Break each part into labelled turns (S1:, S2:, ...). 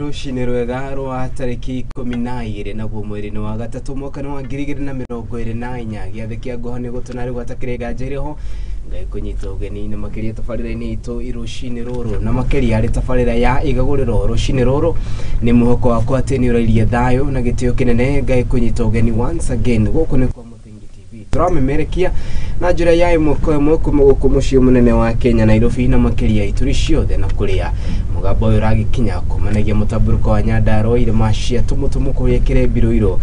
S1: Rũcinĩ rwega rwa tarĩki 12 naguo mweri-inĩ wa gatatũ mwaka-inĩ wa 2024. Gĩathĩ kĩa ngoha nĩ gũtũna rĩu hatakĩrĩ nganja irĩ ho. Ngai kũnyita ũgeni na makĩria tabarĩra-inĩ itũ rũcinĩ rũrũ, na makĩria harĩ tabarĩra ya igagũrĩro rũcinĩ rũrũ. Nĩ mwĩhoko wakwa atĩ nĩ ũrairie thayũ na gĩtĩo kĩnene. Ngai kũnyita ũgeni once again gũkũ nĩ kwa Mũthingi TV, tũramemerekia na njĩra ya ĩmwe kwa ĩmwe kuma gũkũ mũciĩ mũnene wa Kenya, Nairobi, na makĩria ituri ciothe na kũrĩa mũgambo ũyũ ũragĩkinya, kumanagia mũtambũrũko wa Nyandarua, irĩma cia Tumutumu kũrĩa Kĩrembi,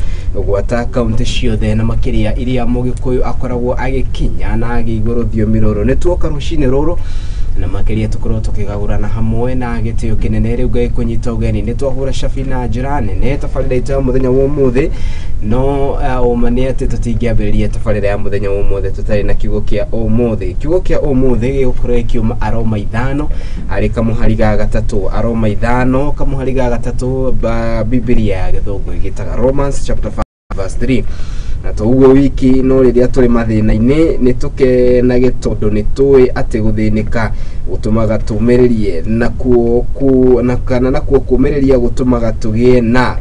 S1: gwata kaunti ciothe na makĩria iria Mũgĩkũyũ akoragwo agĩkinya na agĩigua rũthiomi rũrũ. Nĩ tuoka rũcinĩ rũrũ na makĩria tũkorwo tũkĩgagũrana hamwe na gĩtĩo kĩnene. Rĩu Ngai kũnyita ũgeni, nĩ twahũra cabi na njĩra nene tabarĩra itũ ya mũthenya wa ũmũthĩ. No ũma nĩ atĩ tũtingĩambĩrĩria tabarĩra ya mũthenya wa ũmũthĩ tũtarĩ na kiugo kĩa ũmũthĩ. Kiugo kĩa ũmũthĩ gĩgũkorwo gĩkiuma Aroma 5 harĩ kamũhari ga 3. Aroma 5 kamũhari ga 3, Bibilia ya Gĩthũngũ ĩgĩtaga Romans chapter 5 verse 3. Na to ũguo wiki, no rĩrĩa tũrĩ mathĩna-inĩ nĩ tũkenage, tondũ nĩ tũĩ atĩ gũthĩnĩka gũtũmaga tũmĩrĩrie, nakuo na kana nakuo kũmĩrĩria gũtũmaga tũgĩe na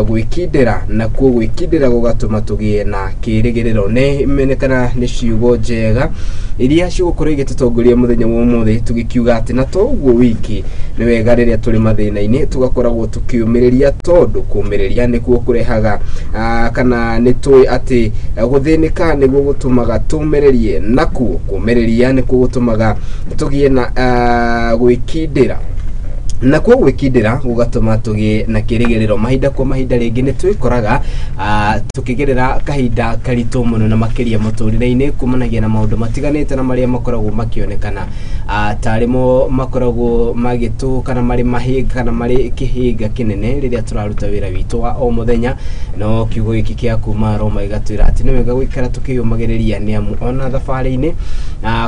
S1: gwĩkindĩra, nakuo gwĩkindĩra gũgatũma tũgĩe na kĩĩrĩgĩrĩro. Nĩ menekana nĩ ciugo njega iria cigũkorwo igĩtũtongoria mũthenya wa ũmũthĩ, tũgĩkiuga atĩ na to ũguo wiki, nĩ wega rĩrĩa tũrĩ mathĩna-inĩ tũgakoragwo tũkĩũmĩrĩria, tondũ kũmĩrĩria nĩkuo kũrehaga kana nĩ tũĩ atĩ gũthĩnĩka nĩguo gũtũmaga tũmĩrĩrie, nakuo kũmĩrĩria nĩkuo gũtũmaga tũgĩe na gwĩkindĩra, nakuo gwĩkindĩra gũgatũma tũgĩe na kĩrĩgĩrĩro. Mahinda kwa mahinda rĩngĩ nĩ twĩkoraga tũkĩgerera kahinda karitũ mũno na makĩria mũtũrĩre-inĩ, kumanagia na maũndũ matiganĩte na marĩa makoragwo makĩonekana tarĩ mo makoragwo magĩtũ kana marĩ mahĩnga kana marĩ kĩhĩnga kĩnene rĩrĩa tũraruta wĩra witũ wa o mũthenya. No kiugo gĩkĩ kĩa kuma Roma gĩgatwĩra atĩ nĩ wega gũikara tũkĩyũmagĩrĩria, nĩ amu ona thabarĩ-inĩ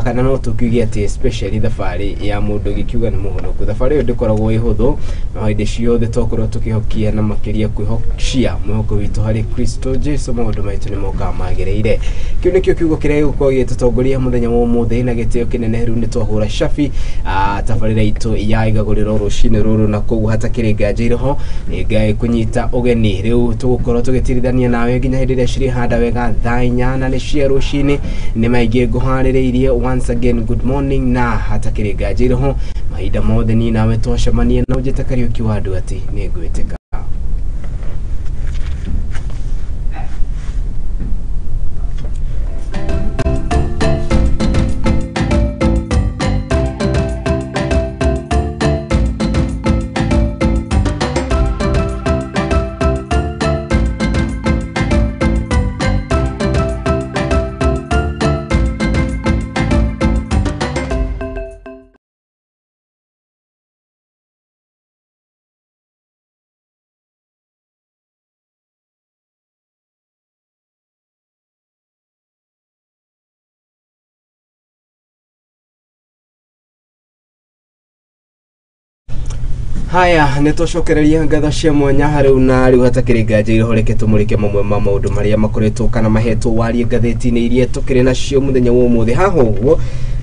S1: kana no tũkiuge atĩ especially thabarĩ ya mũndũ gĩkiuga nĩ mũhonoku, thabarĩ ĩyo ndĩkoragwo ĩ hũthũ. No hĩndĩ ciothe twakorwo tũkĩhokia na makĩria kwĩhocia mwĩhoko witũ harĩ Kristo Jesu, maũndũ maitũ nĩ mokaga magĩrĩire. Kĩu nĩkĩo kiugo kĩrĩa gĩgũkorwo gĩgĩtũtongoria mũthenya wa ũmũthĩ na gĩtĩo kĩnene. Rĩu nĩ twahũra cabi tabarĩra itũ ya igagũrĩro rũcinĩ rũrũ, na koguo hatakĩrĩ nganja irĩ nĩ Ngai kũnyita ũgeni. Rĩu tũgũkorwo tũgĩtirithania nawe nginya hĩndĩ ĩrĩa cirĩhanda wega thaa 8 nĩ cia rũcinĩ. Nĩ maingĩ ngũharĩrĩirie. Once again, good morning, na hatakĩrĩ nganja irĩ mahinda mothe niĩ nawe twacemania na ũnjĩte Kariũki wa andũ atĩ nĩ ngwĩtĩka. Haya, nĩ twacokereria ngatho cia mwanya harĩu. Na rĩu hatakĩrĩ nganja iroho, reke tũmũrĩke mamwe ma maũndũ marĩa makoretwo kana mahetwo warie ngathĩti-inĩ iria tũkĩrĩ nacio mũthenya wa ũmũthĩ. Haha ũguo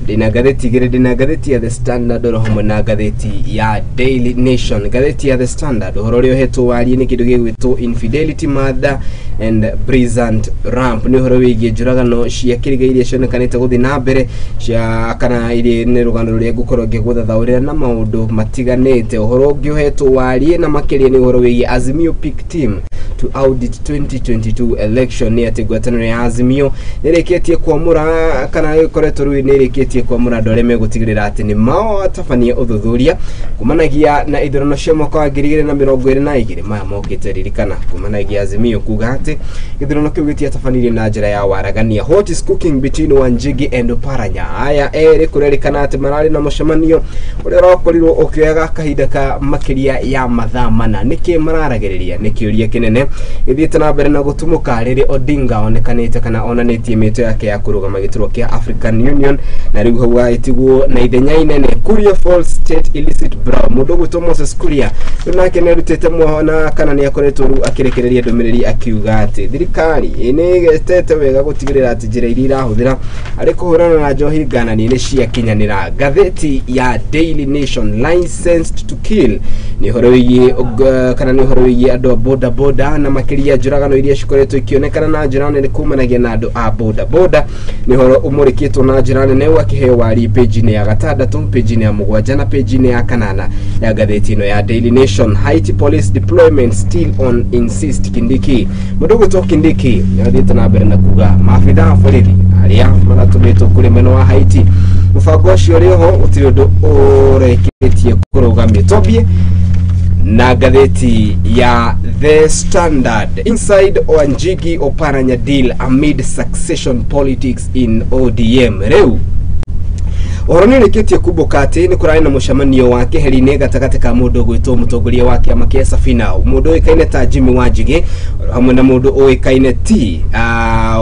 S1: ndĩna ngathĩti igĩrĩ, ndĩna ngathĩti ya The Standard oro hamwe na ngathĩti ya Daily Nation. Ngathĩti ya The Standard, ũhoro ũrĩa ũhetwo warie nĩ kĩndũ gĩgwĩtwo infidelity, murder and brisant ramp. Nĩ ũhoro wĩgiĩ njũragano cia kĩrĩga iria cionekanĩte gũthiĩ na mbere cia kana iria nĩ rũgano rũrĩa ngũkorwo ngĩgũthathaũrĩra na maũndũ matiganĩte. Ũhoro ũngĩ ũhetwo warie na makĩria nĩ ũhoro wĩgiĩ Azimio pick team to audit 2022 election. Nĩ atĩ ngwatanĩro ya Azimio nĩ ĩrĩkĩtie kwamũra kana ĩkoretwo rĩu nĩ ĩrĩkĩtie kwamũra andũ arĩa megũtigĩrĩra atĩ nĩ matabania ũthuthuria kumanagia na ithurano cia mwaka wa 2022 maya mokĩte. Ririkana kumanagia Azimio kuga atĩ gĩthurano kĩu gĩtiatabanirio na njĩra ya waragania. What is cooking between Wanjigi and Oparanya? Aya erĩ kũrerĩkana atĩ mararĩ na mũcemanio ũrĩa ũrakorirwo ũkĩoyaga kahinda ka makĩria ya mathaa 4. Nĩkĩ mararagĩrĩria? Nĩ kĩũria kĩnene gĩthiĩte na mbere na gũtumũka rĩrĩ Odinga onekanĩte kana onanĩtie mĩto yake ya kũrũgama gĩturwa kĩa African Union, na rĩu hau agĩtigwo na ithenya inene. Kuria false state illicit brow. Mũndũ ũgwĩtwo Moses Kuria rĩu nake nĩ arutĩte mwoho na kana nĩ akoretwo rĩu akĩrekereria ndũmĩrĩri akiuga atĩ thirikari nĩ ĩgetete wega gũtigĩrĩra atĩ njĩra iria irahũthĩra arĩ kũhũrana na njohi ngananie nĩ ciakinyanĩra. Ngathĩti ya Daily Nation, licensed to kill. deal. Nĩ ũhoro wĩgiĩ kana nĩ ũhoro wĩgiĩ andũ a boda boda na makĩria njũragano iria cikoretwo ikĩonekana na njĩra nene kumanagia na andũ a boda boda. Nĩ ũhoro ũmũrĩkĩtwo na njĩra nene ũgakĩheo wari page-inĩ ya gatandatũ, page-inĩ ya mũgwanja na page-inĩ ya kanana ya ngathĩti ĩno ya Daily Nation. Haiti police deployment still on, insist Kindiki. Mũndũ ũgwĩtwo Kindiki nĩathiĩte na mbere na kuga maabitha a borithi arĩa maratũmĩtwo kũrĩ mwena wa Haiti, mũbango ũcio ũrĩ oho, gũtirĩ ũndũ ũrekĩtie kũrũgamio. Twambie na ngathĩti ya The Standard. Inside Wanjigi Oparanya deal amid succession politics in ODM. Rĩu ũhoro nĩ ũrĩkĩtie kumbũka atĩ nĩ kũrarĩ na mũcemanio wa keheri-inĩ gatagatĩ ka mũndũ ũgwĩtwo mũtongoria wa kĩama kĩa Safina, mũndũ ũĩkaine ta Jimmy Wanjigi, hamwe na mũndũ ũĩkaine ti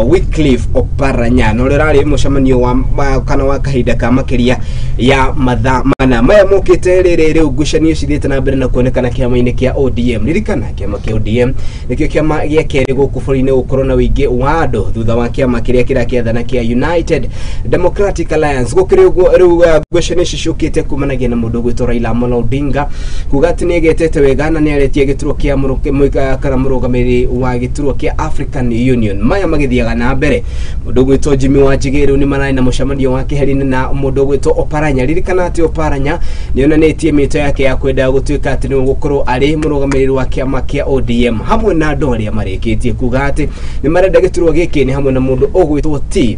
S1: Wycliffe Oparanya, na ũrĩa ũrarĩ mũcemanio wa kana wa kahinda ka makĩria ya mathaa mana. Maya mokĩte rĩrĩ rĩu ngucanio cithiĩte na mbere na kuonekana kĩama-inĩ kĩa ODM. Ririkana kĩama kĩa ODM nĩkĩo kĩama gĩa kerĩ gũkũ bũrũri-inĩ gũkorwo na ũingĩ wa andũ thutha wa kĩama kĩrĩa kĩrakĩathana kĩa United Democratic Alliance. Gũkĩrĩ ũguo rĩu ngucanio ici ciũkĩte kumanagia na mũndũ ũgwĩtwo Raila Amolo Odinga kuga atĩ nĩ egetete wega na nĩ aretie gĩturwa kĩa kana mũrũgamĩrĩri wa gĩturwa kĩa African Union. Maya magĩthiaga na mbere, mũndũ ũgwĩtwo Jimmy Wanjigi rĩu nĩ mararĩ na mũcemanio wa keheri-inĩ na mũndũ ũgwĩtwo Oparanya. Ririkana atĩ Oparanya nĩ onanĩtie mĩto yake ya kwenda gũtuĩka atĩ nĩwe gũkorwo arĩ mũrũgamĩrĩri wa kĩama kĩa ODM, hamwe na andũ arĩa marĩkĩtie kuga atĩ nĩ marenda gĩturwa gĩkĩ nĩ hamwe na mũndũ ũgwĩtwo ti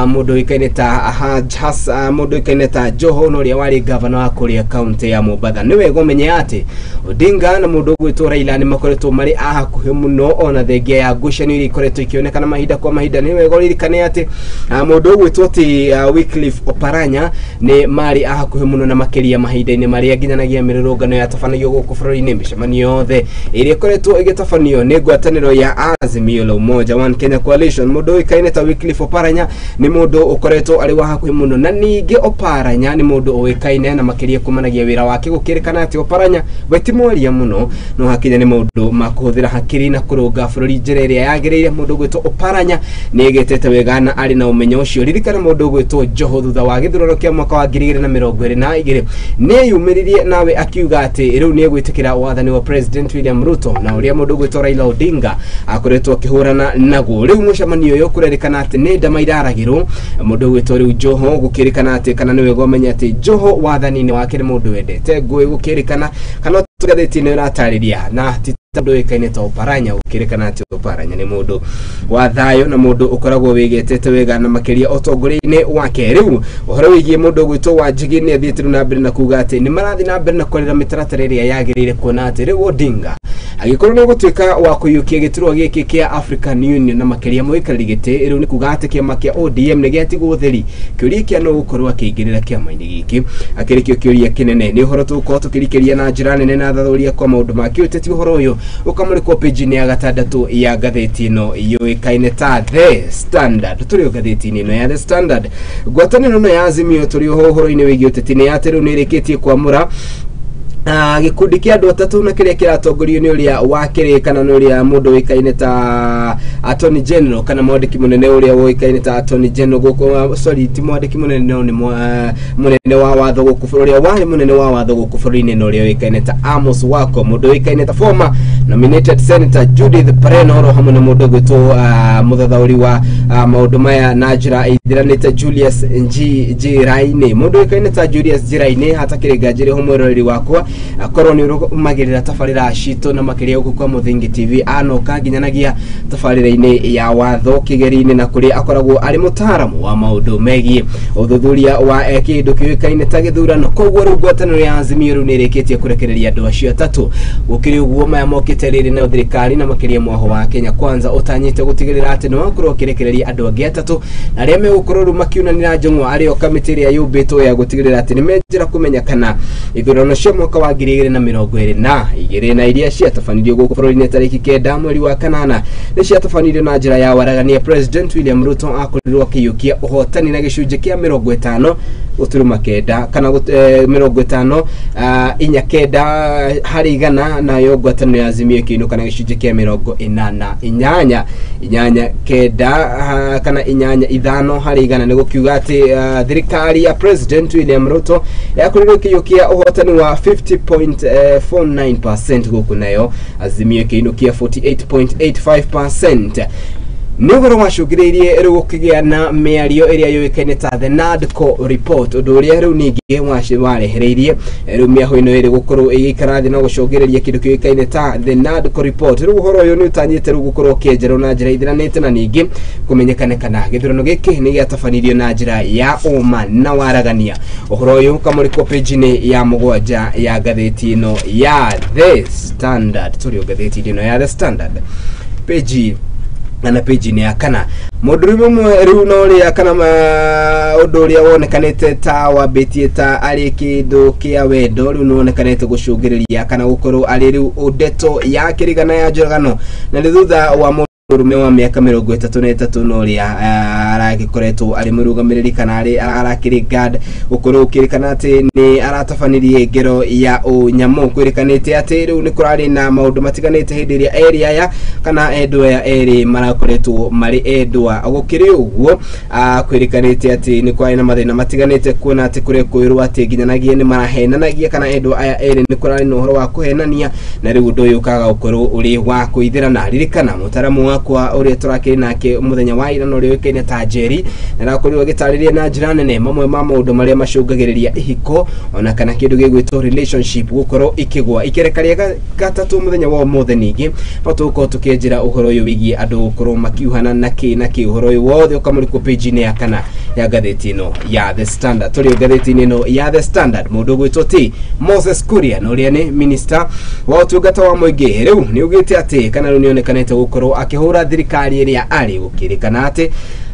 S1: mũndũ ũĩkaine ta Haj Hassan, mũndũ ũĩkaine ta Joho na ũrĩa warĩ gavana wa kũrĩa kaunti ya Mombatha. Nĩ wega ũmenye atĩ Odinga na mũndũ ũgwĩtwo Raila nĩ makoretwo marĩ a hakuhĩ mũno, ona thengia ya ngucanio iria ikoretwo ikĩonekana mahinda kwa mahinda. Nĩ wega ũririkane atĩ mũndũ ũgwĩtwo ti Wycliffe Oparanya nĩ marĩ a hakuhĩ mũno na makĩria mahinda-inĩ marĩa nginyanagia mĩrũrũngano yatabanagio gũkũ bũrũri-inĩ. Mĩcemanio yothe ĩrĩa ĩkoretwo ĩgĩtabanio nĩ ngwatanĩro ya Azimio la Umoja One Kenya Coalition, mũndũ ũĩkaine ta Wycliffe Oparanya nĩ mũndũ ũkoretwo arĩ wa hakuhĩ mũno. Na ningĩ Oparanya nĩ mũndũ ũĩkaine na makĩria kumanagia wĩra wake. Gũkĩrĩkana atĩ Oparanya we ti mwaria mũno, no hakinya nĩ maũndũ ma kũhũthĩra hakiri na kũrũnga bũrũri njĩra ĩrĩa yagĩrĩire. Mũndũ ũgwĩtwo Oparanya nĩ egĩtete wega na arĩ na ũmenyo ũcio. Ririkana mũndũ ũgwĩtwo Joho thutha wa gĩthurano kĩa mwaka wa 2022 nĩ eyumĩririe nawe akiuga atĩ rĩu nĩ egwĩtĩkĩra wathani wa President William Ruto na ũrĩa mũndũ ũgwĩtwo Raila Odinga akoretwo akĩhũrana naguo. Rĩu mũcemanio ũyũ kũrerĩkana atĩ nĩ ndama iraragĩrwo mũndũ ũgwĩtwo rĩu Joho, gũkĩrĩkana atĩ kana nĩ wega ũmenye atĩ Joho wathani-inĩ wake nĩ mũndũ wendete ngũĩ, gũkĩrĩkana kana ngathĩti ĩno ĩratarĩria na ti mũndũ ũĩkaine ta Oparanya. Gũkĩrĩkana atĩ Oparanya nĩ mũndũ wa thayũ na mũndũ ũkoragwo wĩgetete wega na makĩria ũtongoria-inĩ wake. Rĩu ũhoro wĩgiĩ mũndũ ũgwĩtwo Wanjigi nĩ athiĩte rĩu na mbere na kuga atĩ nĩ marathiĩ na mbere na kwarĩra mĩtaratara ĩrĩa yagĩrĩire, kuona atĩ rĩu Odinga angĩkorwo nĩ gũtuĩka wa kũiyũkia gĩturwa gĩkĩ kĩa African Union na makĩria mũikarĩri gĩtĩ, rĩu nĩ kuga atĩ kĩama kĩa ODM nĩ gĩatigwo ũtheri. Kĩũria kĩa no gũkorwo akĩingĩrĩra kĩama-inĩ gĩkĩ akĩrĩ kĩo kĩũria kĩnene. Nĩ ũhoro tũgũkorwo tũkĩrikĩria na njĩra nene na thathũria kwa maũndũ ma kĩũteti. Ũhoro ũyũ ũkamũrĩkwo page-inĩ ya gatandatũ ya ngathĩti ĩno yũĩkaine ta The Standard. Tũrĩ o ngathĩti-inĩ ĩno ya The Standard, ngwatanĩro ĩno ya Azimio tũrĩ oho ũhoro-inĩ wĩgiĩ ũteti nĩ atĩ rĩu nĩ ĩrĩkĩtie kwamũra gĩkundi kĩa andũ atatũ na kĩrĩa kĩratongorio nĩ ũrĩa wakĩrĩ kana nĩ ũrĩa mũndũ ũĩkaine ta Attorney General kana mwandĩki mũnene ũrĩa ũĩkaine ta Attorney General gũkũ, sorry, ti mwandĩki mũnene no nĩ mũnene wa watho gũkũ bũrũri, ũrĩa warĩ mũnene wa watho gũkũ bũrũri-inĩ na ũrĩa ũĩkaine ta Amos Wako, mũndũ ũĩkaine ta former nominated Senator Judith Pareno, oro hamwe na mũndũ ũgwĩtwo mũthathaũri wa maũndũ maya na njĩra ĩthiranĩte Julius Njiraini. Mũndũ ũĩkaine ta Julius Njiraini, hatakĩrĩ nganja ho mwĩroreri wakwa akorwo nĩ ũrũmagĩrĩra tabarĩra citũ na makĩria gũkũ kwa Mũthingi TV, anoka nginyanagia tabarĩra-inĩ ya watho kĩgeri-inĩ na kũrĩa akoragwo arĩ mũtaaramu wa maũndũ megiĩ ũthuthuria wa kĩndũ kĩũĩkaine ta gĩthurano. Koguo rĩu ngwatanĩro ya Azimio rĩu nĩ ĩrĩkĩtie kũrekereria andũ acio atatũ. Gũkĩrĩ ũguo maya mokĩte rĩrĩ nayo thirikari na makĩria mwaho wa Kenya Kwanza ũtanyĩte gũtigĩrĩra atĩ nĩ wakorwo ũkĩrekereria andũ angĩ atatũ na arĩa megũkorwo rĩu makiunanĩra njũng'wa arĩ o kamĩtĩ ĩrĩa yũmbĩtwo ya gũtigĩrĩra atĩ nĩ menjĩra kũmenya kana ithurano cia mwaka wa 2022 na iria ciatabanirio gũkũ bũrũri-inĩ tarĩki 9 mweri wa kanana nĩ ciatabanirio na njĩra ya waragania. President William Ruto akorirwo akĩiyũkia ũhotani na gĩcunjĩ kĩa 50 Gũturuma kenda kana mĩrongo ĩtano inya kenda harĩ igana, nayo ngwatanĩro ya Azimio ĩkĩinũka na gĩcunjĩ kĩa 88 8 9 kana 8 5 harĩ igana. Nĩ gũkiuga atĩ thirikari ya President William Ruto yakorirwo ĩkĩiyũkia ũhotani wa 50.49% gũkũ nayo Azimio ĩkĩinũkia 48.85%. Nĩ ũhoro wacũngĩrĩirie rĩu gũkĩgĩa na mĩario ĩrĩa yũĩkaine ta the NADCO report, ũndũ ũrĩa rĩu ningĩ warehereirie rĩu mĩaho ĩno ĩrĩ gũkorwo ĩgĩikara thĩ na gũcũngĩrĩria kĩndũ kĩũĩkaine ta the NADCO report. Rĩu ũhoro ũyũ nĩ ũtanyĩte rĩu gũkorwo ũkĩenjerwo na njĩra ithiranĩte na ningĩ kũmenyekane kana gĩthurano gĩkĩ nĩ gĩatabanirio na njĩra ya ũma na waragania. Ũhoro ũyũ ũkamũrĩkwo page-inĩ ya 7 ya ngathĩti ĩno ya The Standard. Tũrĩ o ngathĩti ĩno ya The Standard page na page ni ya 4. Mũndũrũme ũmwe rĩu no ũrĩa kana ũndũ ũrĩa wonekanĩte ta wambĩtie ta arĩ kĩndũ kĩa wendo rĩu nĩ wonekanĩte gũcũngĩrĩria kana gũkorwo arĩ rĩu ndeto ya kĩrigana ya njũragano, na nĩ thutha wa mũndũrũme wa mĩaka 33 na ũrĩa aragĩkoretwo arĩ mũrũgamĩrĩri kana arakĩrĩ guard gũkorwo gũkĩrĩkana atĩ nĩ aratabanirie ngero ya ũnyamũ. Kwĩrĩkanĩte atĩ rĩu nĩ kũrarĩ na maũndũ matiganĩte hĩndĩ ĩrĩa erĩ aya kana endwa aya erĩ marakoretwo marĩ endwa. Gũkĩrĩ ũguo kwĩrĩkanĩte atĩ nĩ kwarĩ na mathĩna matiganĩte, kuona atĩ kũrekwĩrwo atĩ nginyanagia nĩ marahenanagia kana endwa aya erĩ nĩ kũrarĩ na ũhoro wa kũhenania, na rĩu ũndũ ũyũ ũkaga gũkorwo ũrĩ wa kũithĩrana. Ririkana mũtaramu wakwa ũrĩa tũrakĩrĩ nake mũthenya wa ira na ũrĩa ũĩkaine ta Njeri na arakorirwo agĩtarĩria na njĩra nene mamwe ma maũndũ marĩa macũngagĩrĩria ihiko ona kana kĩndũ gĩgwĩtwo relationship gũkorwo ikĩgwa. Ikereka rĩa gatatũ mũthenya wa ũmũthĩ ningĩ no tũgũkorwo tũkĩenjera ũhoro ũyũ wĩgiĩ andũ gũkorwo makiuhana na kĩ na kĩ. Ũhoro ũyũ wothe ũkamũrĩkwo page-inĩ ya 4 ya ngathĩti ĩno ya The Standard. Tũrĩ ngathĩti-inĩ ĩno ya The Standard, mũndũ ũgwĩtwo ti Moses Kuria na ũrĩa nĩ minister wa ũtungata wa mũingĩ rĩu nĩ ugĩte atĩ kana rĩu nĩonekanĩte gũkorwo akĩhũra thirikari ĩrĩa arĩ, gũkĩrĩkana atĩ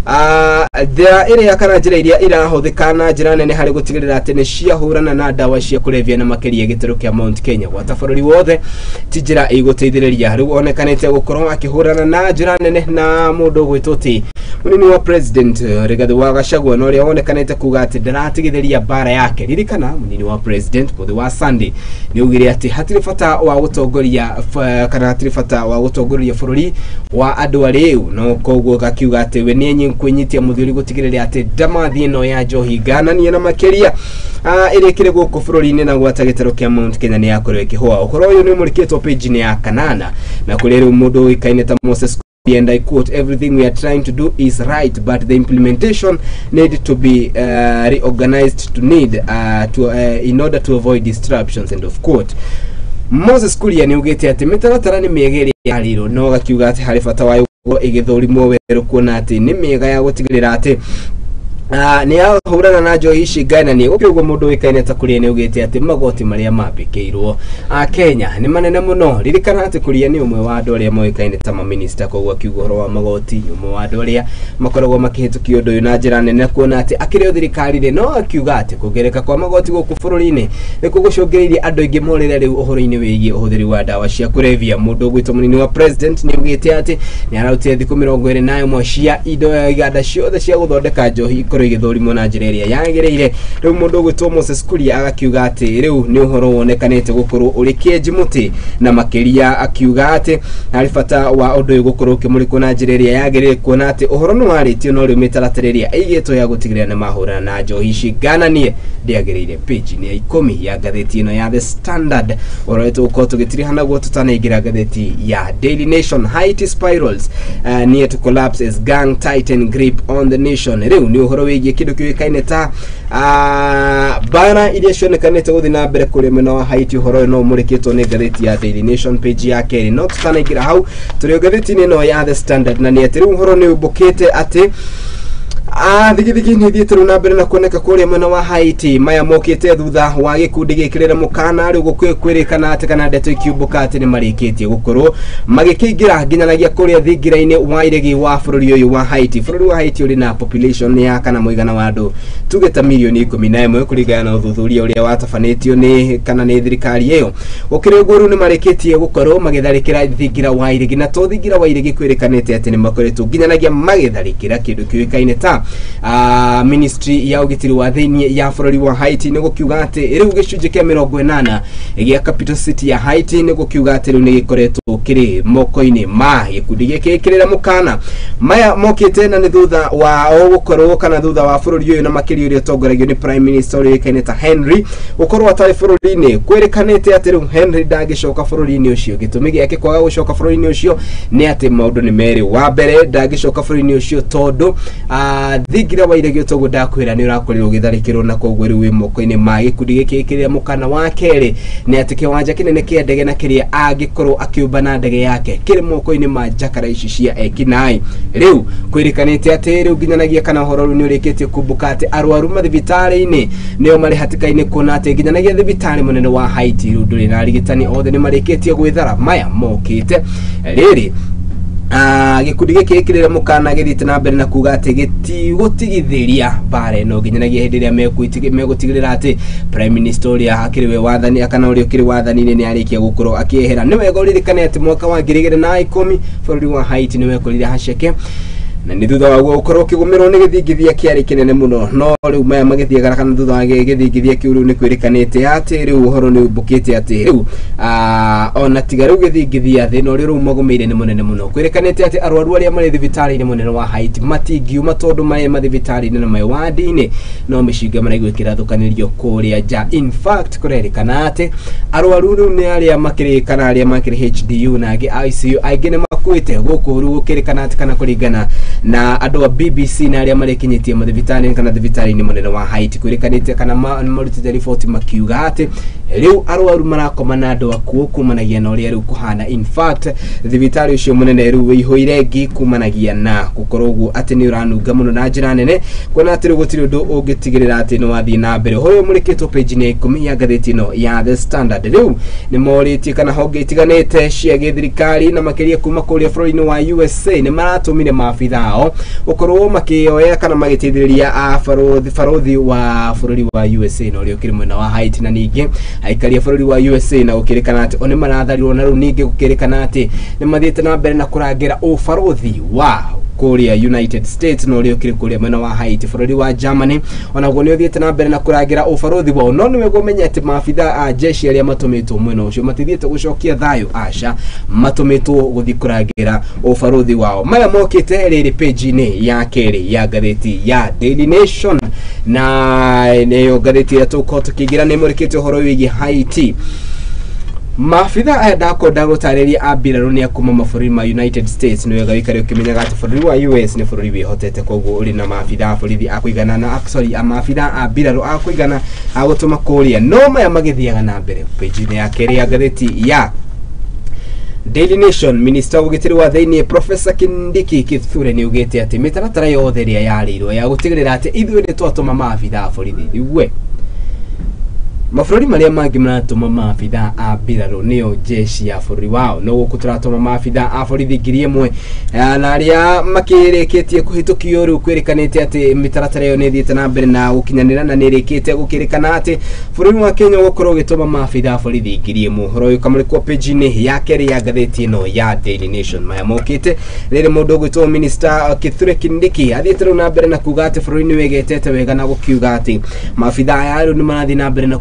S1: njĩra ĩrĩa kana njĩra iria irahũthĩka na njĩra nene harĩ gũtigĩrĩra atĩ nĩ ciahũrana na ndawa cia kũrebia na makĩria gĩtarũ kĩa Mount Kenya gwata bũrũri wothe ti njĩra ĩgũteithĩrĩria. Rĩu onekanĩte gũkorwo akĩhũrana na njĩra nene na mũndũ ũgwĩtwo ti mũnini wa President Rigathi wa Gachagua na ũrĩa wonekanĩte kuga atĩ ndaratigithĩria mbara yake. Ririkana mũnini wa President mũthĩ wa Sunday nĩ augire atĩ hatirĩ bata wa gũtongoria kana hatirĩ bata wa gũtongoria bũrũri wa andũ arĩu, no koguo gakiuga atĩ we nĩ kwĩnyitia mũthuri gũtigĩrĩra atĩ ndamathi ĩno ya njohi ngananie na makĩria ĩrĩa ĩkĩrĩ gũkũ bũrũri-inĩ na gwata gĩtarũ kĩa Mount Kenya nĩ yakorwo ĩkĩhũa. Ũhoro ũyũ nĩ ũmũrĩkĩtwo page-inĩ ya 8 na kũrĩ rĩu mũndũ ũĩkaine ta Moses, and I quote, "Everything we are trying to do is right, but the implementation need to be reorganized to need to in order to avoid disruptions," end of quote. Moses Kuria nĩ augĩte atĩ mĩtaratara nĩ mĩega ĩrĩa yarĩirwo, no gakiuga atĩ harĩ bata wayo ĩgĩthũrimwo werũ kuona atĩ nĩ mĩega ya gũtigĩrĩra atĩ nĩ ahũrana na njohi ici ngananie. Gũkĩrĩ ũguo mũndũ ũĩkaine ta Kuria nĩ augĩte atĩ magoti marĩa mambĩkĩirwo a Kenya nĩ manene mũno. Ririkana atĩ Kuria nĩ ũmwe wa andũ arĩa moĩkaine ta maminista, koguo akiuga ũhoro wa magoti nĩ ũmwe wa andũ arĩa makoragwo makĩhĩtũkia ũndũ ũyũ na njĩra nene, kuona atĩ akĩrĩ o thirikari-rĩ, no akiuga atĩ kuongerereka kwa magoti gũkũ bũrũri-inĩ nĩ gũcũngĩrĩirie andũ aingĩ morĩre rĩu ũhoro-inĩ wĩgiĩ ũhũthĩri wa ndawa cia kũrebia. Mũndũ ũgwĩtwo mũnini wa President nĩ augĩte atĩ nĩ ararutire thikũ 21 cia indo iganda ciothe cia gũthondeka njohi ikorwo igĩthũrimwo na njĩra ĩrĩa yagĩrĩire. Rĩu mũndũ ũgwĩtwo Moses Kuria agakiuga atĩ rĩu nĩ ũhoro wonekanĩte gũkorwo ũrĩ kĩenji mũtĩ, na makĩria akiuga atĩ harĩ bata wa ũndũ ũyũ gũkorwo ũkĩmũrĩkwo na njĩra ĩrĩa yagĩrĩire, kuona atĩ ũhoro nĩ warĩtio no rĩu mĩtaratara ĩrĩa ĩigĩtwo ya gũtigĩrĩra nĩ mahũrana na njohi ici ngananie ndĩagĩrĩire. Page-inĩ ya 10 ya ngathĩti ĩno ya The Standard, ũhoro ũrĩa tũgũkorwo tũgĩtiriha naguo tũtanaingĩra ngathĩti ya Daily Nation. Haiti spirals near to collapse as gang tighten grip on the nation. Rĩu nĩ ũhoro wĩgiĩ kĩndũ kĩũĩkaine ta mbara iria cionekanĩte gũthiĩ na mbere kũrĩa mwena wa Haiti. Ũhoro ũyũ no ũmũrĩkĩtwo nĩ ngathĩti ya Daily Nation page ya 2. No tũtanaingĩra hau, tũrĩ o ngathĩti-inĩ ĩno ya The Standard, na nĩ atĩ rĩu ũhoro nĩ ũmbũkĩte atĩ thigithigi nĩ ithiĩte rĩu na mbere na kuoneka kũrĩa mwena wa Haiti. Maya mokĩte thutha wa gĩkundi gĩkĩrĩre mũkana rĩu gũkwĩrĩkana atĩ kana ndeto ikiumbũka atĩ nĩ marĩkĩtie gũkorwo magĩkĩingĩra nginyanagia kũrĩa thingira-inĩ wa iregi wa bũrũri ũyũ wa Haiti. Bũrũri wa Haiti ũrĩ na population ya kana mũigana wa andũ tuge ta milioni 11 kũringana na ũthuthuria ũrĩa watabanĩtio nĩ kana nĩ thirikari ĩyo. Gũkĩrĩ ũguo rĩu nĩ marĩkĩtie gũkorwo magĩtharĩkĩra thingira wa iregi, na to thingira wa iregi kwĩrĩkanĩte atĩ nĩ makoretwo nginyanagia magĩtharĩkĩra kĩndũ kĩũĩkaine ta gũkiuga ministry ya ũgitĩri wa thĩinĩ ya bũrũri wa Haiti nĩ gũkiuga atĩ rĩu gĩcunjĩ kĩa 80 gĩa capital city ya Haiti nĩ gũkiuga atĩ rĩu nĩ gĩkoretwo kĩrĩ moko-inĩ ma gĩkundi gĩkĩ gĩkĩrĩra mũkana. Maya mokĩte na nĩ thutha wa gũkorwo kana thutha wa bũrũri ũyũ na makĩria ũrĩa ũtongoragio nĩ prime minister ũrĩa ũĩkaine ta Henry gũkorwo atarĩ bũrũri-inĩ. Kwĩrĩkanĩte atĩ rĩu Henry ndangĩcoka bũrũri-inĩ ũcio. Gĩtũmi gĩake kwaga gũcoka bũrũri-inĩ ũcio nĩ atĩ maũndũ nĩ merĩ. Wa mbere, ndangĩcoka bũrũri-inĩ ũcio tondũ thingira wa iregi toguo ndakwĩra nĩ ũrakorirwo ũgĩtharĩkĩrwo na koguo rĩu wĩ moko-inĩ ma gĩkundi gĩkĩ gĩkĩrĩra mũkana. Wa kerĩ nĩ atĩ kĩwanja kĩnene kĩa ndege na kĩrĩa angĩkorwo akĩũmba na ndege yake kĩrĩ moko-inĩ ma njakara ici cia ekinaĩ. Rĩu kwĩrĩkanĩte atĩ rĩu nginyanagia kana ũhoro rĩu nĩ ũrĩkĩtie kumbũka atĩ arwaru mathibitarĩ-inĩ nĩo marĩ hatĩka-inĩ kuona atĩ nginyanagia thibitarĩ mũnene wa Haiti rĩu ndũrĩ na arigitani othe nĩ marĩkĩtie gwĩthara. Maya mokĩte rĩrĩ gĩkundi gĩkĩ gĩkĩrĩra mũkana gĩthiĩte na mbere na kuga atĩ gĩtigũtigithĩria mbara ĩno nginyanagia hĩndĩ ĩrĩa megũtigĩrĩra atĩ prime minister ũrĩa akĩrĩ we wathani kana ũrĩa ũkĩrĩ wathani-inĩ nĩ arĩkia gũkorwo akĩehera. Nĩ wega ũririkane atĩ mwaka wa 2010 bũrũri wa Haiti nĩ wekorire haceke na nĩ thutha waguo gũkorwo ũkĩgũmĩrwo nĩ gĩthingithia kĩarĩ kĩnene mũno. No rĩu maya magĩthiaga kana thutha wa gĩthingithia kĩu rĩu nĩ kwĩrĩkanĩte atĩ rĩu ũhoro nĩ umbũkĩte atĩ rĩu ona tiga rĩu gĩthingithia thĩna ũrĩa rĩu magũmĩire nĩ mũnene mũno. Kwĩrĩkanĩte atĩ arwaru arĩa marĩ thibitarĩ-inĩ mũnene wa Haiti matingiuma tondũ marĩ mathibitarĩ-inĩ na marĩ wandi-inĩ no mĩcinga maraigua ĩkĩrathũkanĩrio kũrĩa nja. In fact kũrerĩkana atĩ arwaru rĩu nĩ arĩa makĩrĩ kana arĩa makĩrĩ HDU na angĩ ICU aingĩ nĩ makuĩte gũkũ rĩu gũkĩrĩkana atĩ kana kũringana na andũ a BBC na arĩa marekinyĩtie mathibitarĩ kana thibitarĩ-inĩ mũnene wa Haiti kwĩrĩkanĩte kana marutĩte riboti makiuga atĩ rĩu arwaru marakoma na andũ akuũ kumanagia na ũrĩa rĩu kũhana. In fact thibitarĩ ũcio mũnene rĩu wĩihũire ngi kumanagia na gũkorwo ũguo atĩ nĩ ũranunga mũno na njĩra nene kuona atĩ rĩu gũtirĩ ũndũ ũngĩtigĩrĩra atĩ nĩ wathiĩ na mbere. Ũhoro ũyũ ũmũrĩkĩtwo page-inĩ ya 10 ya ngathĩti ĩno ya The Standard. Rĩu nĩ morĩtie kana honge itiganĩte cia gĩthirikari na makĩria kuma kũrĩa bũrũri-inĩ wa USA nĩ maratũmire maabitha ao gũkorwo makĩoya kana magĩteithĩrĩria barothi wa bũrũri wa USA na ũrĩa ũkĩrĩ mwena wa Haiti na ningĩ aikari a bũrũri wa USA na gũkĩrĩkana atĩ o nĩ maratharirwo na rĩu ningĩ gũkĩrĩkana atĩ nĩ mathiĩte na mbere na kũrangĩra ũbarothi wa kũrĩa United States na ũrĩa ũkĩrĩ kũrĩa mwena wa Haiti. Bũrũri wa Germany onaguo nĩ ũthiĩte na mbere na kũrangĩra ũbarothi wao. No nĩ wega ũmenye atĩ maabitha a jeshi arĩa matũmĩtwo mwena ũcio matithiĩte gũcokia thayũ, aca, matũmĩtwo gũthiĩ kũrangĩra ũbarothi wao. Maya mokĩte rĩrĩ page-inĩ ya kerĩ ya ngathĩti ya Daily Nation na nĩyo ngathĩti ĩrĩa tũgũkorwo tũkĩingĩra nĩ ĩmũrĩkĩte ũhoro wĩgiĩ Haiti. Maabitha aya ndakwenda gũtarĩria a mbirarũ nĩ a kuma mabũrũri ma United States. Nĩ wega wĩikare ũkĩmenyaga atĩ bũrũri wa US nĩ bũrũri wĩhotete koguo ũrĩ na maabitha a borithi a kũigana na sorry maabitha a mbirarũ a kũigana a gũtũma kũrĩa. No maya magĩthiaga na mbere page-inĩ ya kerĩ ya ngathĩti ya Daily Nation, Minister wa ũgitĩri wa thĩinĩ Professor Kindiki Kithure nĩ augĩte atĩ mĩtaratara yothe ĩrĩa yarĩirwo ya gũtigĩrĩra atĩ ithuĩ nĩ twatũma maabitha a borithi we mabũrũri marĩa mangĩ maratũma maabitha a mbirarũ nĩo jeshi ya bũrũri wao no gũkũ tũratũma maabitha a borithi 1000 na arĩa makĩrĩkĩtie kũhĩtũkio rĩu kwĩrĩkanĩte atĩ mĩtaratara ĩyo nĩ ĩthiĩte na mbere na gũkinyanĩra na nĩ ĩrĩkĩte gũkĩrĩkana atĩ bũrũri wa Kenya ũgũkorwo ũgĩtũma maabitha a borithi 1000. Ũhoro ũyũ ũkamũrĩkwo page-inĩ ya kerĩ ya ngathĩti ĩno ya Daily Nation. Maya mokĩte rĩrĩ mũndũ ũgwĩtwo Minister Kithure Kindiki athiĩte rĩu na mbere na kuga atĩ bũrũri nĩ wĩgetete wega na gũkiuga atĩ maabitha aya rĩu nĩ marathiĩ na mbere na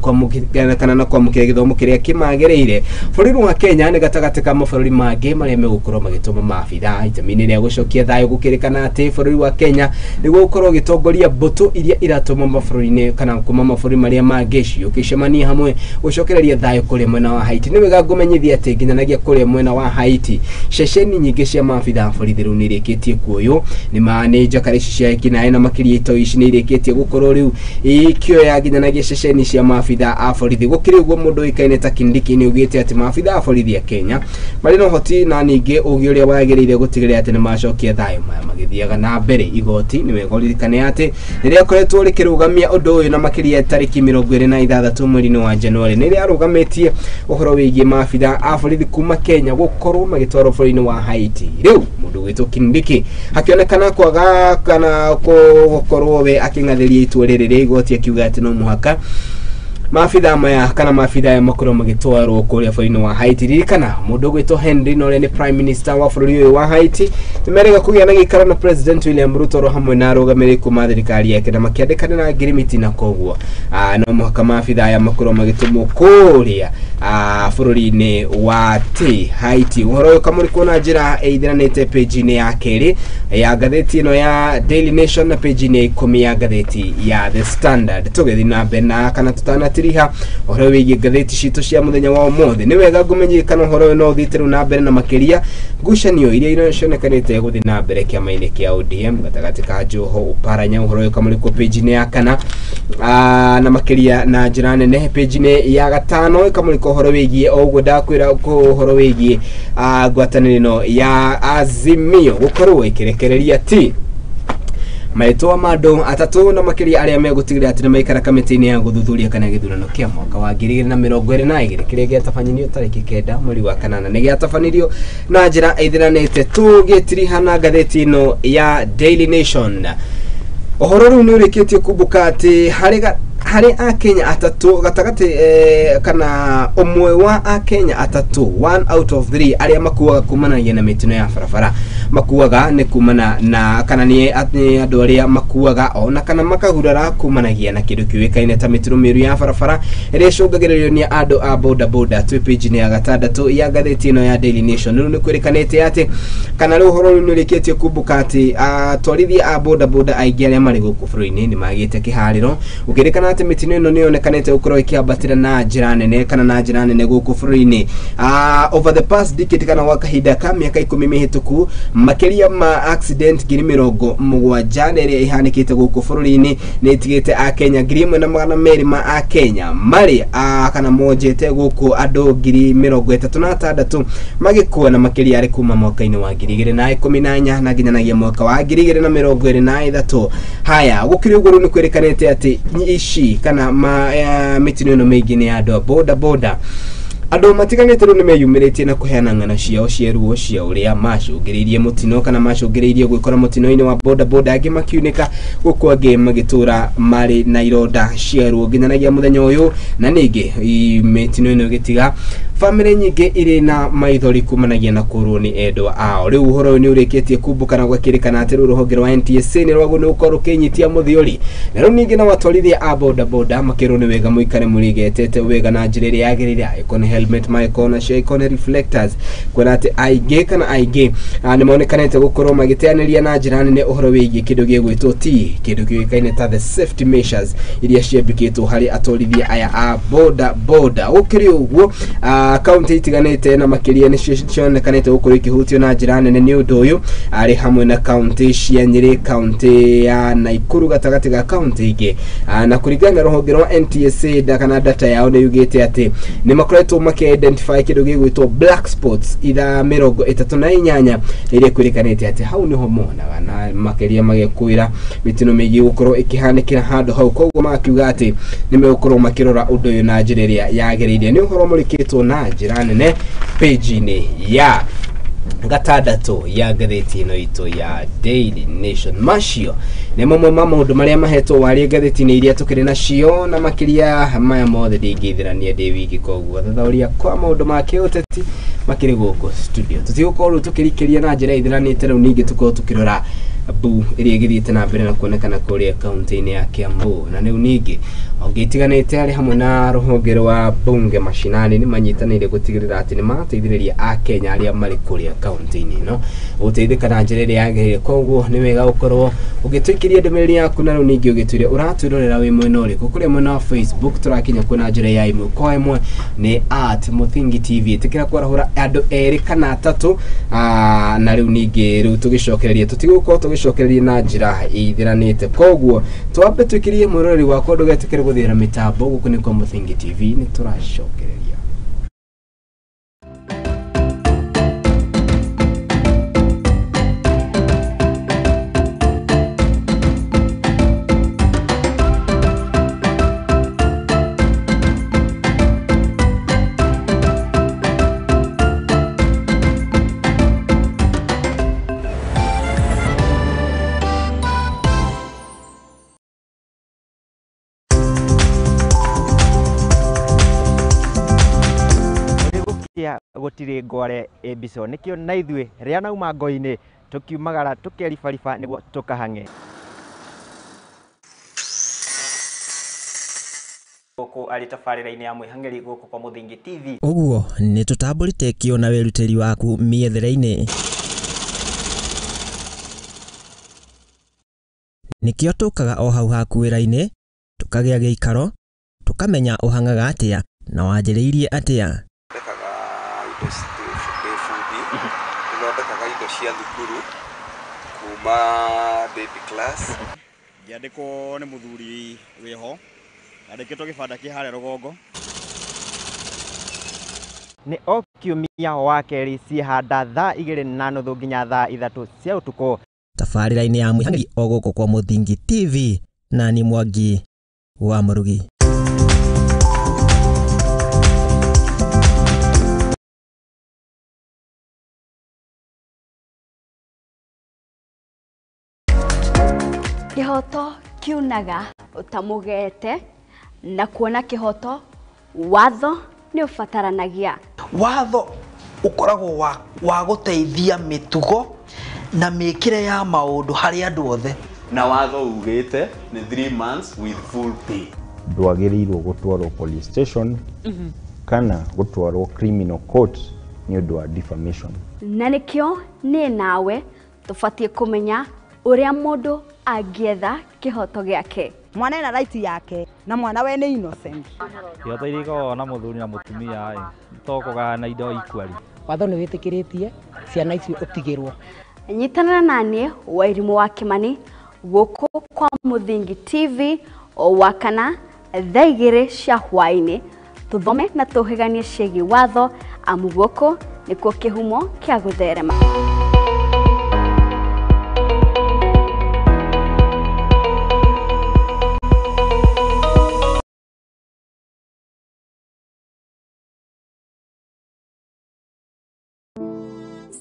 S1: kana na kwamũkĩra gĩthomo kĩrĩa kĩmagĩrĩire. Bũrũri wa Kenya nĩ gatagatĩ ka mabũrũri mangĩ marĩa megũkorwo magĩtũma maabitha itemi-inĩ rĩa gũcokia thayũ gũkĩrĩkana atĩ bũrũri wa Kenya nĩguo gũkorwo ũgĩtongoria mbũtũ iria iratũmwo mabũrũri-inĩ kana kuma mabũrũri marĩa mangĩ ciũkĩcemania hamwe gũcokereria thayũ kũrĩa mwena wa Haiti. Nĩ wega ngũmenyithia atĩ nginyanagia kũrĩa mwena wa Haiti ceceni nyingĩ cia maabitha a borithi rĩu nĩ irĩkĩtie kuoywo nĩ nĩ njakara ici cia ekinaĩ na makĩria itoi ici nĩ irĩkĩtie gũkorwo rĩu ikĩoya nginyanagia ceceni cia maabitha a borithi. Gũkĩrĩ ũguo mũndũ ũĩkaine ta Kindiki nĩ augĩte atĩ maabitha a borithi a Kenya marĩ na ũhoti na ningĩ ũgĩ ũrĩa wagĩrĩire gũtigĩrĩra atĩ nĩ macokia thayũ. Maya magĩthiaga na mbere igoti nĩ wega ũririkane atĩ rĩrĩa akoretwo rĩkĩrũgamia ũndũ ũyũ na makĩria tarĩki 26 mweri-inĩ wa Januari nĩ rĩarũgamĩtie ũhoro wĩgiĩ maabitha a borithi kuma Kenya gũkorwo magĩtwarwo bũrũri-inĩ wa Haiti. Rĩu mũndũ ũgwĩtwo Kindiki hakĩonekana kwaga kana gũkorwo we akĩng'athĩria itua rĩrĩ rĩa igoti akiuga atĩ no mũhaka Maabitha maya kana maabitha aya makorwo magĩtwarwo kũrĩa bũrũri-inĩ wa Haiti. Ririkana mũndũ ũgwĩtwo Henry na ũrĩa nĩ prime minister wa bũrũri ũyũ wa Haiti nĩmerĩga kũgĩa na gĩikaro na President William Ruto oro hamwe na arũgamĩrĩri kuma thirikari yake na makĩandĩkanĩra ngirimiti, na koguo no mũhaka maabitha aya makorwo magĩtũmwo kũrĩa bũrũri-inĩ wa Haiti. Ũhoro ũyũ kamũrĩkwo na njĩra ĩithiranĩte page-inĩ ya kerĩ ya ngathĩti ĩno ya Daily Nation na page-inĩ ya 10 ya ngathĩti ya The Standard. Tũgĩthiĩ na mbere na kana tũtanatiriha ũhoro wĩgiĩ ngathĩti citũ cia mũthenya wa ũmũthĩ, nĩ wega ngũmenyie kana ũhoro ũyũ no ũthiĩte rĩu na mbere na makĩria ngucanio iria cionekanĩte gũthiĩ na mbere kĩama-inĩ kĩa ODM gatagatĩ ka Joho Oparanya. Ũhoro ũyũ kamũrĩkwo page-inĩ ya kana na makĩria na njĩra nene page-inĩ ya 5 ĩkamũrĩka ũhoro wĩgiĩ o ũguo ndakwĩra ũhoro wĩgiĩ ngwatanĩro ĩno ya Azimio gũkorwo ĩkĩrekereria ti marĩtwa ma andũ atatũ na makĩria arĩa megũtigĩrĩra atĩ nĩmaikara kamĩtĩ-inĩ ya gũthuthuria kana gĩthurano kĩa mwaka wa 2022 kĩrĩa gĩatabanirio tarĩki 9 mweri wa 8 nĩ gĩatabanirio na njĩra ĩthiranĩte. Tũgĩtiriha na ngathĩti ĩno ya Daily Nation, ũhoro rĩu nĩ ũrĩkĩtie kumbũka atĩ harĩ akenya atatũ gatagatĩ kana ũmwe wa akenya atatũ, 1 out of 3 arĩa makuaga kumanagia na mĩtino ya barabara makuaga nĩ kumana na kana nĩ andũ arĩa makuaga ona kana makagurara kumanagia na kĩndũ kĩũĩkaine ta mĩtino mĩũru ya barabara ĩrĩa ĩcũngagĩrĩrio nĩ andũ a boda boda. Twĩ page-inĩ ya 6 ya ngathĩti ĩno ya Daily Nation. Rĩu nĩ kwĩrĩkanĩte atĩ kana rĩu ũhoro rĩu nĩ ũrĩkĩtie kumbũka atĩ atwarithia a boda boda aingĩ arĩa marĩ gũkũ bũrũri-inĩ nĩ magĩte kĩharĩro, gũkĩrĩkana atĩ mĩtino ĩno nĩ yonekanĩte gũkorwo ĩkĩambatĩra na njĩra nene kana na njĩra nene gũkũ bũrũri-inĩ over the past decade kana gwa kahinda ka mĩaka 10 mĩhĩtũku, makĩria ma accident 70,000 ĩrĩa ĩhanĩkĩte gũkũ bũrũri-inĩ nĩ ĩtigĩte akenya 1,200 ma akenya marĩ kana monjete gũkũ andũ 36,000 magĩkua na makĩria arĩ kuma mwaka-inĩ wa 2014 na nginyanagia mwaka wa 2023. Haya, gũkĩrĩ ũguo rĩu nĩ kwĩrĩkanĩte atĩ ici kana mĩtino ĩno mĩingĩ nĩ ya andũ a boda boda. Andũ matiganĩte rĩu nĩmeyumĩrĩtie na kũheana ng'ano ciao cia ruo cia ũrĩa macũngĩrĩirie mũtino kana macũngĩrĩirie gwĩkora mũtino-inĩ wa boda boda, angĩ makiunĩka gũkũ angĩ magĩtũra marĩ na ironda cia ruo nginyanagia mũthenya ũyũ. Na ningĩ mĩtino ĩno ĩgĩtiga bamĩrĩ nyingĩ irĩ na maithori kumanagia na kũrwo nĩ endwa ao. Rĩu ũhoro ũyũ nĩ ũrĩkĩtie kumbũka na gwakĩrĩkana atĩ rĩu rũhonge rwa NTSA nĩ rwagwo nĩ gũkorwo rũkĩnyitia mũthiori, na rĩu ningĩ na atwarithia a boda boda makĩrwo nĩ wega mũikare mũrĩgetete wega na njĩra ĩrĩa yagĩrĩire, angĩkorwo nĩ helmet magĩkorwo nacio, angĩkorwo nĩ reflectors, kuona atĩ aingĩ kana aingĩ nĩ monekanĩte gũkorwo magĩteanĩria na njĩra nene ũhoro wĩgiĩ kĩndũ gĩgwĩtwo T, kĩndũ kĩũĩkaine ta the safety measures iria ciambĩkĩtwo harĩ atwarithia aya a boda boda. Gũkĩrĩ ũguo kaunti itiganĩte na makĩria nĩcio cionekanĩte gũkorwo ikĩhutio na njĩra nene nĩ ũndũ ũyũ, arĩ hamwe na kaunti cia Nyĩrĩ, kaunti ya Naikuru gatagatĩ ga kaunti ingĩ. Na kũringana na rũhonge rwa NTSA kana data yao nĩ yugĩte atĩ nĩ makoretwo makĩ-identify kĩndũ gĩgwĩtwo black spots ithaa 38 iria kwĩrĩkanĩte atĩ hau nĩho monaga na makĩria magĩkwĩra mĩtino mĩingĩ gũkorwo ĩkĩhanĩkĩra handũ hau, koguo makiuga atĩ nĩ megũkorwo makĩrora ũndũ ũyũ na njĩra ĩrĩa yagĩrĩire. Nĩ ũhoro mũrĩkĩtwo na njĩra nene page-inĩ ya 6 ya ngathĩti ĩno itũ ya Daily Nation. Macio nĩ mamwe ma maũndũ marĩa mahetwo warie ngathĩti-inĩ iria tũkĩrĩ nacio, na makĩria maya mothe ndingĩithĩrania ndĩ wiki, koguo thathaũria kwa maũndũ ma kĩũteti makĩrĩ gũkũ studio. Tũtigũkorwo rĩu tũkĩrikĩria na njĩra ĩthiranĩte, rĩu ningĩ tũkorwo tũkĩrora mbu ĩrĩa ĩgĩthiĩte na mbere na kuonekana kũrĩa kaunti-inĩ ya Kiambu. Na rĩu ningĩ honge itiganĩte arĩ hamwe na rũhonge rwa bunge mashinani nĩ manyitanĩire gũtigĩrĩra atĩ nĩ mateithĩrĩria akenya arĩa marĩ kũrĩa kaunti-inĩ ĩno gũteithĩka na njĩra ĩrĩa yagĩrĩire. Koguo nĩ wega gũkorwo ũgĩtũikĩria ndũmĩrĩri yaku, na rĩu ningĩ ũgĩtwĩre ũratwĩrorera wĩ mwena ũrĩkũ. Kũrĩa mwena wa Facebook tũrakinya kuo na njĩra ya ĩmwe kwa ĩmwe nĩ @Mũthingi TV. Ĩtĩkĩra kwarahũra andũ erĩ kana atatũ, na rĩu ningĩ rĩu tũgĩcokereria tũtigũkorwo tũgĩcokereria na njĩra ĩithiranĩte, koguo twambe twĩkĩrie mwĩroreri wakwa ndũgetĩkĩre gũthĩra mĩtambo. Gũkũ nĩ kwa Mũthingi TV, nĩ tũracokereria.
S2: Gũkĩa gũtirĩ ngware ĩmbico, nĩkĩo na ithuĩ rĩa nauma ngo-inĩ tũkiumagara tũkeribariba nĩguo tũkahang'e. Gũkũ arĩ tabarĩra-inĩ ya mwĩhang'ĩri gũkũ kwa Mũthingi TV.
S3: Ũguo nĩ tũtambũrĩte kĩo na wĩrutĩri waku mĩethere-inĩ. Nĩkĩo tũkaga o hau haku wĩra-inĩ, tũkagĩa gĩikaro, tũkamenya ũhang'aga atĩa na wanjĩrĩirie atĩa.
S4: Thondekaga indo ndĩ bundi, nĩthondekaga indo cia thukuru kuma baby class.
S5: Ngĩandĩkwo nĩ mũthuri wĩho, andĩkĩtwo gĩbanda kĩ harĩa rũgongo.
S2: Nĩ o kiumia wa kerĩ ciĩhanda thaa 2:30 nginya thaa 3 cia ũtukũ.
S3: Tabarĩra-inĩ ya mwĩhang'ĩri o gũkũ kwa Mũthingi TV na ni Mwangi wa Mũrugi.
S6: Kĩhoto kiunaga ũtamũgete na kuona kĩhoto watho nĩ ũbataranagia.
S7: Watho ũkoragwo wa gũteithia mĩtugo na mĩkĩre ya maũndũ harĩ andũ othe.
S8: Na watho ugĩte nĩ 3 months with full pay.
S9: Ndwagĩrĩirwo gũtwarwo police station kana gũtwarwo criminal court nĩ ũndũ wa defamation.
S6: Na nĩkĩo niĩ nawe tũbatiĩ kũmenya ũrĩa mũndũ angĩetha kĩhoto gĩake.
S10: Mwana ena right yake na mwana we nĩ innocent.
S11: Kĩhoto iria ikoragwo na mũthuri na mũtumia ĩ to kũgayana indo equally.
S12: Watho nĩ wĩtĩkĩrĩtie ciana icio ũtigĩrwo.
S6: Nyitanĩra na niĩ Wairimũ wa Kĩmani gũkũ kwa Mũthingi TV o wakana thaa 2 cia hwaĩ-inĩ tũthome na tũhĩganie ciĩgiĩ watho amu gũkũ nĩkuo kĩhumo kĩa gũtherema.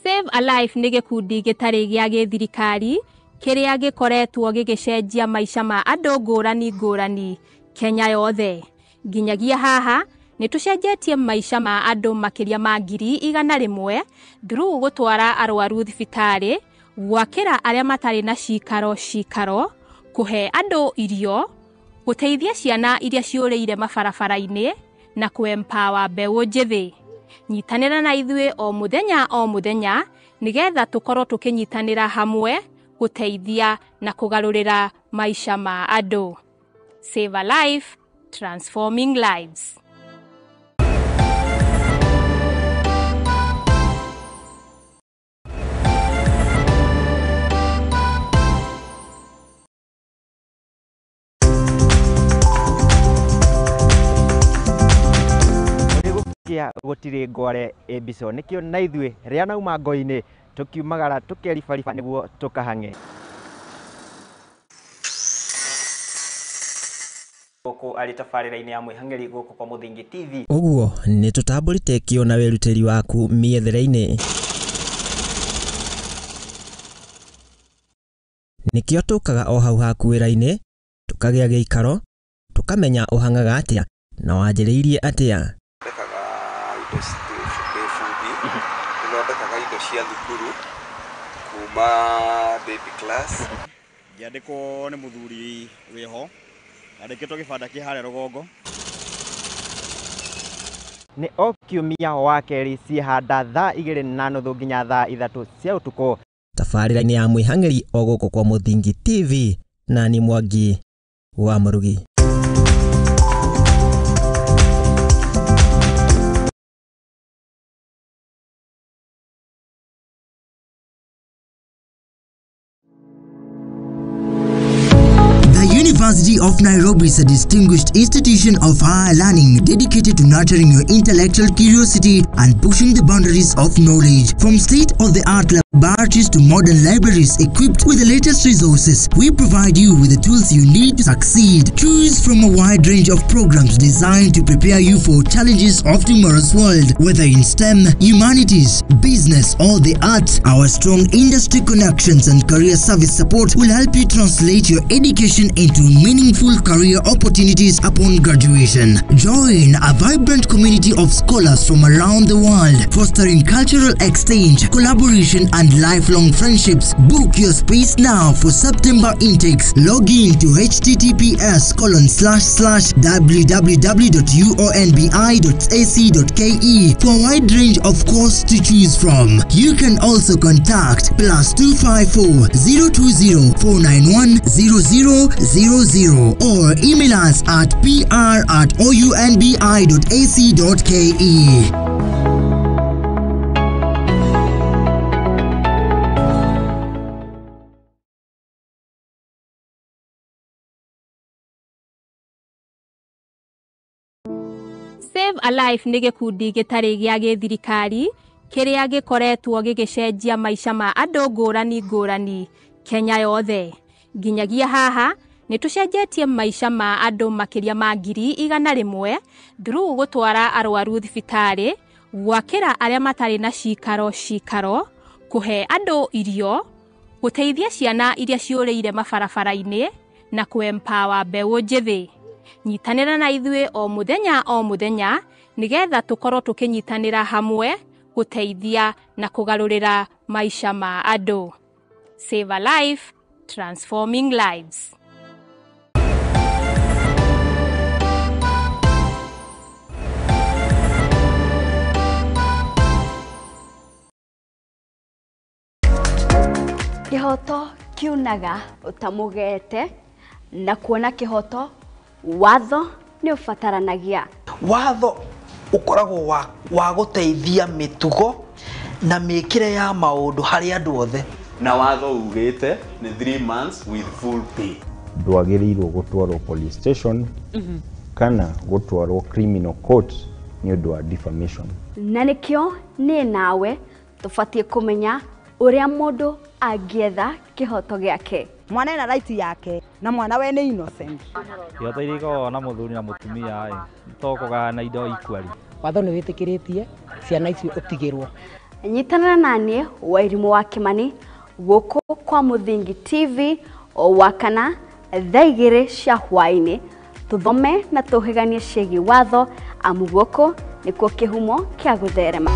S13: Save a Life nĩ gĩkundi gĩtarĩ gĩa gĩthirikari kĩrĩa gĩkoretwo gĩgĩcenjia maica ma andũ ngũrani ngũrani Kenya yothe. Nginyagia haha nĩ tũcenjetie maica ma andũ makĩria ma 100,000 through gũtwara arwaru thibitarĩ, gwakĩra arĩa matarĩ na cikaro cikaro, kũhe andũ irio, gũteithia ciana iria ciũrĩire mabarabara-inĩ na kũ-empower mbeũ njĩthĩ. Nyitanĩra na ithuĩ o mũthenya o mũthenya nĩgetha tũkorwo tũkĩnyitanĩra hamwe gũteithia na kũgarũrĩra maica ma andũ. Save a Life, transforming lives.
S2: Gũkĩa gũtirĩ ngware ĩmbico, nĩkĩo na ithuĩ rĩa nauma ngo-inĩ tũkiumagara tũkeribariba nĩguo tũkahang'e.
S1: Gũkũ arĩ tabarĩra-inĩ ya mwĩhang'ĩri gũkũ kwa Mũthingi TV.
S3: Ũguo nĩ tũtambũrĩte kĩo na wĩrutĩri waku mĩethere-inĩ. Nĩkĩo tũkaga o hau haku wĩra-inĩ, tũkagĩa gĩikaro, tũkamenya ũhang'aga atĩa na wanjĩrĩirie atĩa.
S4: Thondekaga indo ndĩ bundi, nĩthondekaga indo cia thukuru kuma baby class.
S5: Ngĩandĩkwo nĩ mũthuri wĩho, andĩkĩtwo gĩbanda kĩ harĩa rũgongo.
S2: Nĩ o kiumia wa kerĩ ciĩhanda thaa 2:30 nginya thaa 3 cia ũtukũ.
S3: Tabarĩra-inĩ ya mwĩhang'ĩri o gũkũ kwa Mũthingi TV na ni Mwangi wa Mũrugi.
S14: The University of Nairobi is a distinguished institution of higher learning dedicated to nurturing your intellectual curiosity and pushing the boundaries of knowledge. From state-of-the-art laboratories to modern libraries equipped with the latest resources, we provide you with the tools you need to succeed. Choose from a wide range of programs designed to prepare you for challenges of tomorrow's world. Whether in STEM, humanities, business, or the arts, our strong industry connections and career service support will help you translate your education into meaningful fruitful career opportunities upon graduation. Join a vibrant community of scholars from around the world, fostering cultural exchange, collaboration, and lifelong friendships. Book your space now for September intakes. Log in to https://www.uonbi.ac.ke for a wide range of courses to choose from. You can also contact +254 020 491 0000 or email us at pr@ounbi.ac.ke.
S13: Save a Life nĩ gĩkundi gĩtarĩ gĩa gĩthirikari kĩrĩa gĩkoretwo gĩgĩcenjia maica ma andũ ngũrani ngũrani Kenya yothe. Nginyagia haha nĩ tũcenjetie maica ma andũ makĩria ma 100,000 through gũtwara arwaru thibitarĩ, gwakĩra arĩa matarĩ na cikaro cikaro, kũhe andũ irio, gũteithia ciana iria ciũrĩire mabarabara-inĩ na kũ-empower mbeũ njĩthĩ. Nyitanĩra na ithuĩ o mũthenya o mũthenya nĩgetha tũkorwo tũkĩnyitanĩra hamwe gũteithia na kũgarũrĩra maica ma andũ. Save a Life, transforming lives.
S6: Kĩhoto kiunaga ũtamũgete na kuona kĩhoto watho nĩ ũbataranagia.
S7: Watho ũkoragwo wa gũteithia mĩtugo na mĩkĩre ya maũndũ harĩ andũ othe.
S8: Na watho ugĩte nĩ 3 months with full pay.
S9: Ndwagĩrĩirwo gũtwarwo police station kana gũtwarwo criminal court nĩ ũndũ wa defamation.
S6: Na nĩkĩo niĩ nawe tũbatiĩ kũmenya ũrĩa mũndũ angĩetha kĩhoto gĩake.
S10: Mwana ena right yake na mwana we nĩ innocent.
S11: Ihoto iria ikoragwo na mũthuri na mũtumia ĩ to kũgayana indo equally.
S12: Watho nĩ wĩtĩkĩrĩtie ciana icio ũtigĩrwo.
S6: Nyitanĩra na niĩ Wairimũ wa Kĩmani gũkũ kwa Mũthingi TV o Wakana thaa 2 cia hwaĩ-inĩ tũthome na tũhĩganie ciĩgiĩ watho amu gũkũ nĩkuo kĩhumo kĩa gũtherema.